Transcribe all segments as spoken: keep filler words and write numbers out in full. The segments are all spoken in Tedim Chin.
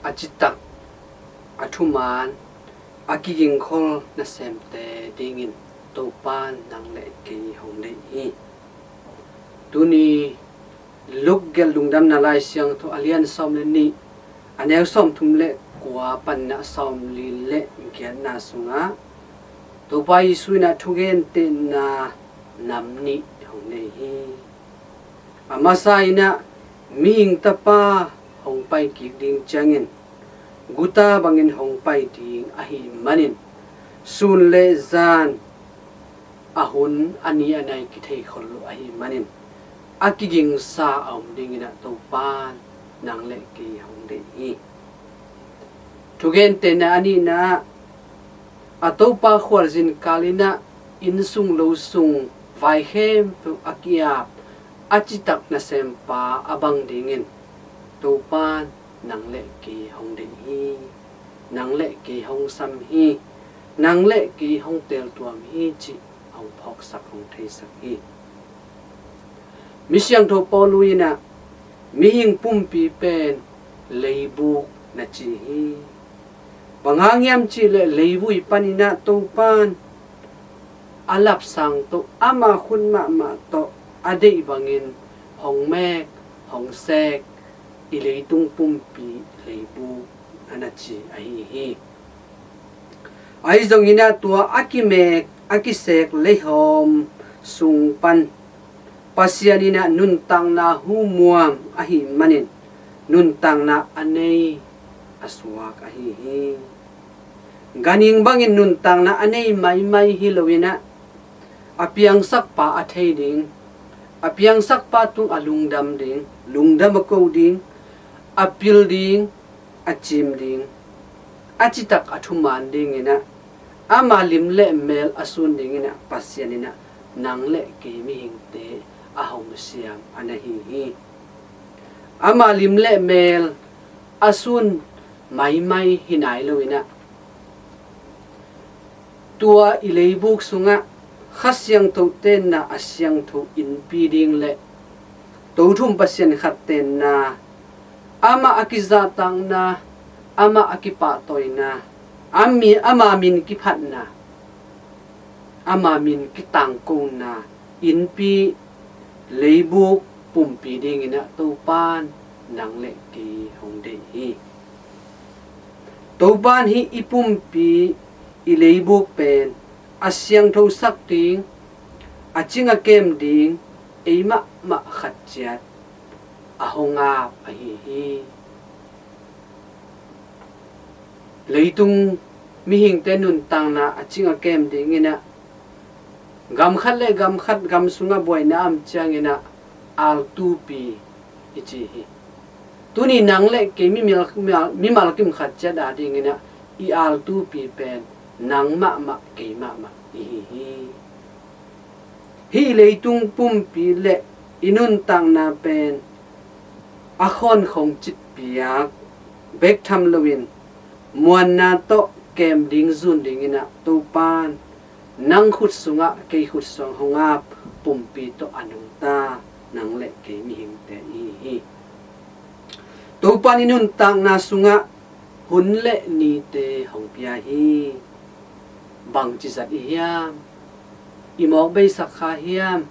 a citak, a thuman, a kigingkhol nasemte dingin Topa nang le kei hong deih hi. Tuni Luke gelh Lungdamna Lai Siangtho a lian sawm le nih, a neu sawmthum le kua panin a sawmli le giatna sungah Topa Jesuh in ah thugentehna nam nih hong nei hi. A masa in ah Mihing Tapa hong pai kik ding ciangin guta bangin hong pai ding ahih manin, sun le zan, a hun a ni a nai kithei khol lo ahih manin, a kigingsa a om dingin ah Topa nang le kei hong deih hi. Thugentehna a nihna ah, a Topa khualzin kal in ah inn sung lo sung vai khempeuh a ki-ap a citak nasempa a bang dingin Topa nang le kei hong deih hi. Nang le kei hong sam hi. Nang le kei hong teltuam hi cih hong phawksak, hong theisak hi. Mi siangtho Paulu in ah mihing pumpi pen leibuk na ci hi. Bang hang hiam cih leh leivui panin ah Topan a lapsang tawh, ama khut mahmah tawh a deih bangin hong mek, hong sek, i leitung pumpi leibuk a na ci ahi hi. Ahi zongin ah tua a kimek, a kisek leihawm sung pan Pasian in ah nuntakna humuam ahih manin nuntakna a nei a suak ahi hi. Ganhing bangin nuntakna a nei maimai hi lo in ah, a piangsakpa a thei ding, a piangsakpa tung a lungdam ding, lungdam a ko ding, a pil ding, a cim ding, a citak a thuman dingin ah, ama lim le mel a sun dingin ah Pasian in ah nang le kei mihingte a hong siam a na hi hi. Ama lim le mel a sun maimai hi nai lo in ah, tua i leibuk sungah Kha Siangtho tenna a siangtho innpi ding le Tothum Pasian khat tenna, amah a kizahtakna, amah a kipahtawina, a mi, ama min kiphatna, ama min kitangkona innpi leibuk pumpi dingin ah Topan nang le kei hong deih hi. Topan hih i pumpi, i leibuk pen a siangthosak ding, a cing a kem ding, ei mahmah khat ciat a hong ap ahi hi. Leitung mihingte nuntakna a cing a kem dingin ah, gam khat le gam khat gam sungah buaina a om ciangin ah altupi i ci hi. Tuni nang le kei mimal, mimal, mimal kim khat ciat a dingin ah i altupi pen nang mahmah, kei mahmah i hi hi. Hih leitung pumpi le i nuntakna pen a khawnkhong citpiak bek tham loin, muanna tawh kem ding zun dingin ah Topan nang khut sungah, kei khut sungah hong ap pumpi tawh a nungta nang le kei mihingte i hi hi. Topan i nuntakna sungah hun le nite hong pia hi. Bangci zat i hiam? I mawk beisak kha hiam?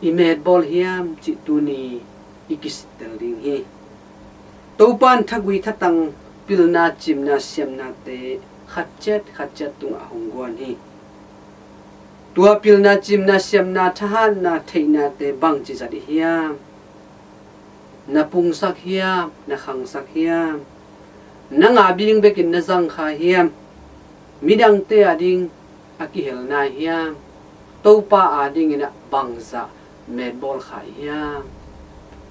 I metbawl hiam cih tuni i kisittel ding hi. Topan thagui thatang pilna cimna siamnate khat ciat khat ciat tungah hong guan hi. Tua pilna cimna siamna thahatna theihnate bangci zat i hiam? Na pungsak hiam, na khangsak hiam? Na ngabing bekin na zang kha hiam? Midangte ading a kihel nai hiam? Topa adingin ah bangzah metbawl kha i hiam?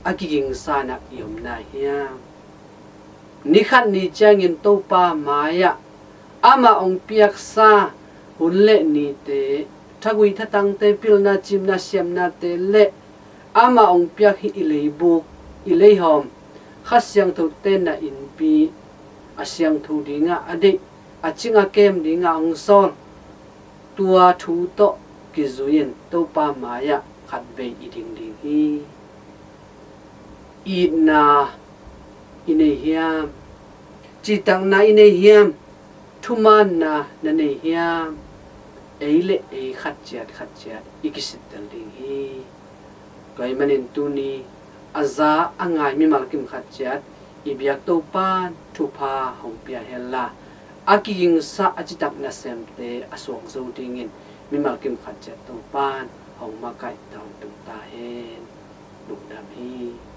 A kigingsa in ah i om nai hiam? Ni khat ni ciangin Topa mai-ah amah hong piaksa hun le nite, thagui thatangte, pilna cimna siamnate le amah hong piak hih i leibuk, i leihawm, Kha Siangtho tenna innpi, a siangtho dingah a deih, a cing a kem dingah hong sawl, tua thu tawh kizui-in Topa mai-ah khatvei i ding ding hi. Itna i nei hiam? Citakna i nei hiam? Thumaanna na nei hiam? Ei le ei khat ciat khat ciat i kisittel ding hi. Tua ahih manin tuni a za a ngai mimal kim khat ciat i biak Topan thupha hong pia henla, a kigingsa a citak nasemte a suak zo dingin mimal kim khat ciat Topan hong makaih tawntung ta hen. Lungdam hi.